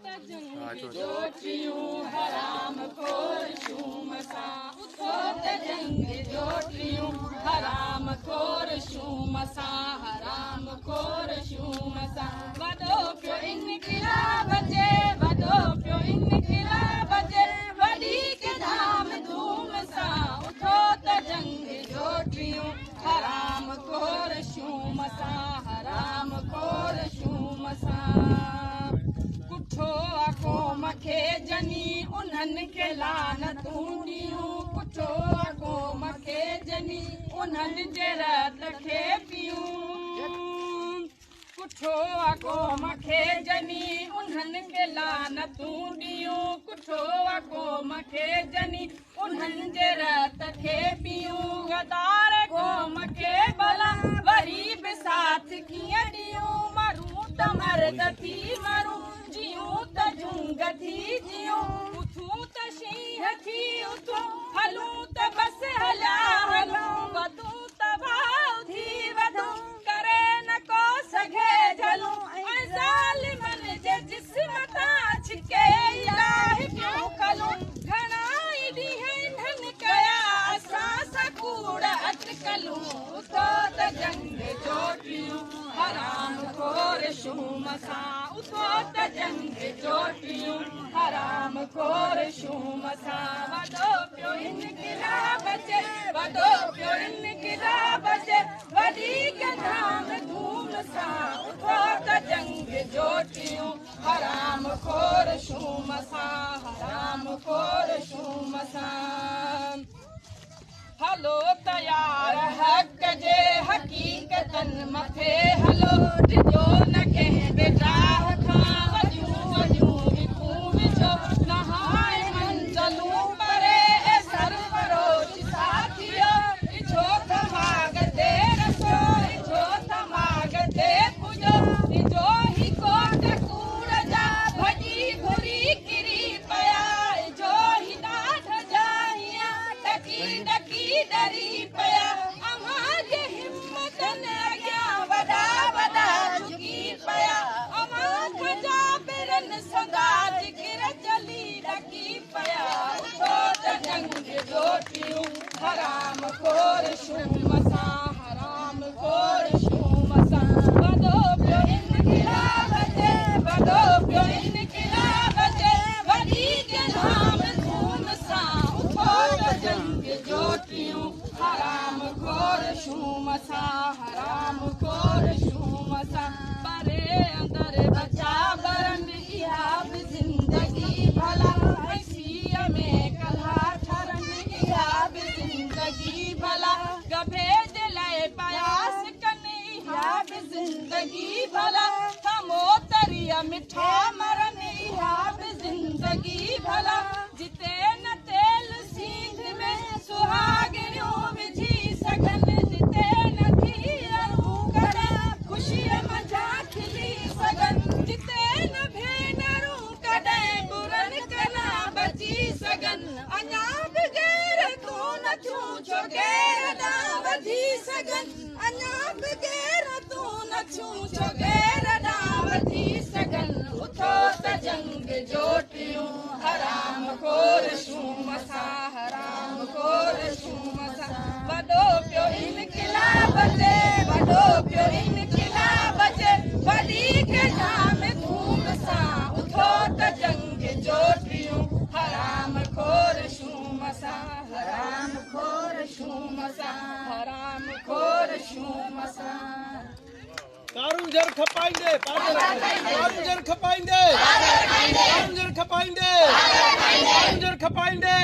ته جنگ جوٽيون حرام خور شوم سان، اٿو ته جنگ جوٽيون حرام خور شوم سان، حرام خور شوم سان. وڏو پيو انقلاب اچي، وڏو پيو انقلاب اچي، وڏي ڌام ڌوم سان. اٿو ته جنگ جوٽيون حرام خور شوم سان، حرام خور شوم سان. ڪٺو آ قوم کي جني، انهن کي لعنتون ڏيون. ڪٺو آ قوم کي جني، انهن جي رت کي پيون. ڪٺو آ قوم کي جني، انهن کي لعنتون ڏيون. ڪٺو آ قوم کي جني، انهن جي رت کي پيون. غدار قوم کي ڀلا وري به ساٿ ڪيئن ڏيون؟ مرون ته مرد ٿي مرون، جيون ته جونگ ٿي جيون. اٿون ته شينهن ٿي اٿون، هلون ته بس هليا هلون. وڌون ته ڀاءُ ٿي وڌون، ڪري نه ڪو سگهي جهلون. ۽ ظالمن جي جسم تان ڇڪي الاهي پيون کلون. گهڻا ئي ڏينهن انهن ڪيا اسان سان ڪوڙ اٽڪلون. اٿو ته جنگ جوٽيون حرام خور شوم سان، اٿو ته جنگ جوٽيون حرام خور شوم سان. وڏو پيو انقلاب اچي، وڏو پيو انقلاب اچي، وڏي ڌام ڌوم سان. اٿو ته جنگ جوٽيون حرام خور شوم سان، حرام خور شوم سان. هلو تيار حق جي حقيقتن مٿي هلو، ڊڄو نه ڪنهن به راهه کان. وڏيون وڏيون وکون وجهو، نه هاڻي منزلون پري. اي سرفروش ساٿيو، اجهو ته ماڳ تي رسو، اجهو ته ماڳ تي پڄو. اجهو هي ڪوٽ ڪوڙ جا ڀڄي گهري ڪري پيا. اجهو هي ڏاڍ جا هيان ڏڪي ڏڪي ڏري پيا. اوهان جي همتن اڳيان وڏا وڏا جهڪي پيا. اوهان کان جابرن سندا جگر جلي ڏڪي پيا. اٿو ته جنگ جوٽيون حرام خور شوم سان، حرام خور شوم سان. وڏو پيو انقلاب اچي، وڏو پيو انقلاب اچي، وڏي ڌام ڌوم سان. اٿو ته جنگ جوٽيون حرام خور شوم سان، حرام خور شوم سان. پري اندر بچا برن، اها به زندگي ڀلا. ۽ سيءَ ۾ ڪلها ٺرن، اها به زندگي ڀلا. ڳڀي جي لاءِ پياس ڪن، اها به زندگي ڀلا. ٿمو تريءَ مٺا مرن، اها به زندگي ڀلا. جتي نه تيل سينڌ ۾ سهاڳڻيون وجهي سگهن، جتي نه ڌيئرون ڪڏهن خوشيءَ منجهان کلي سگهن، جتي نه ڀينرون ڪڏهن برن ڪنا بچي سگهن، اڃا به غير تون نه ٿيون ڇو غير ڏانهن وڌي سگهن؟ اڃا به غير تون نه ٿيون ڇو غير ڏانهن وڌي سگهن؟ اٿو ته جنگ جوٽيون حرام خور شوم سان، حرام خور شوم سان. وڏو پيو انقلاب اچي، وڏو پيو انقلاب اچي، وڏي ڌام ڌوم سان. اٿو ته جنگ جوٽيون حرام خور شوم سان، حرام خور شوم سان، حرام خور شوم سان. ڪارونجهر کپائيندي، ڪارونجهر کپائيندي، ڪارونجهر کپائيندي، ڪارونجهر کپائيندي.